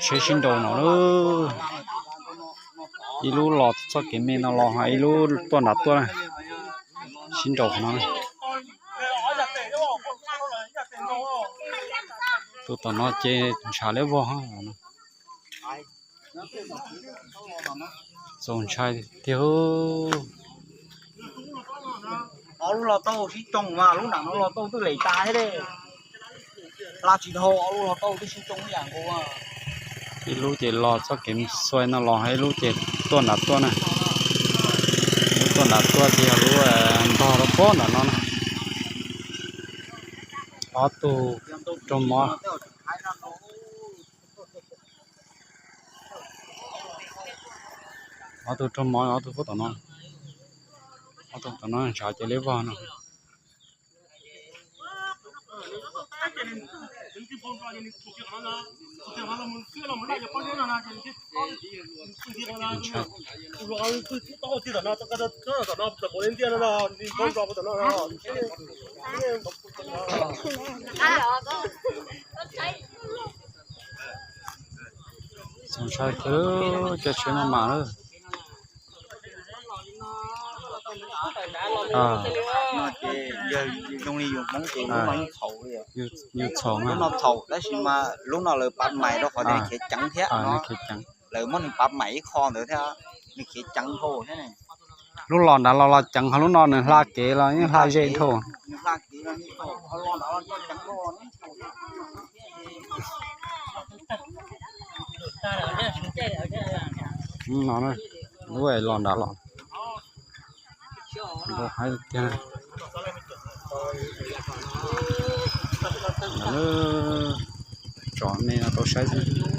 Tsheb sib nraus no lawm. Ib lub los txoj kev me no los ho ib lub tuaj nram tuaj, sib nraus qhov no. Tus tom no ces ntshav liab vog. Txaus ntshai tiag. Ob lub los tau sib tsoo mas lub nram no los tau twb lem tas thiab li. Hla tsis dhau, ob lub los tau twb sib tsoo ib yam nkaus. Ib lub ces los txoj kev xuas no los, ib lub ces tuaj nram tuaj na. Lub tuaj nram tuaj ces yog lub ntog rau pob nram no na. Ob tug raug mob. Ob tug raug mob, ob tug puab tom no. Ob tug tom no ntshav ces liab vog no. Txaus ntshai kawg, caij tsheb maj mam lawm. Yog zoo li yus Hmoob ces lub no yeej txhaum li. Yus txhaum mas, lub no txhaum tab sis mas lub no lawv pav mais rau qhov tias nws khiav ceev thiab no. Lawv muab nws pav mais ib qho ntawd thiab, nws khiav ceev dhau thiab ne. Lub los nrad los los ceev, ho lub no nws hla kev los yeej hla ze dhau. No, lub los nrad los nrau haib tiag. Tsom me no tau saib xwb.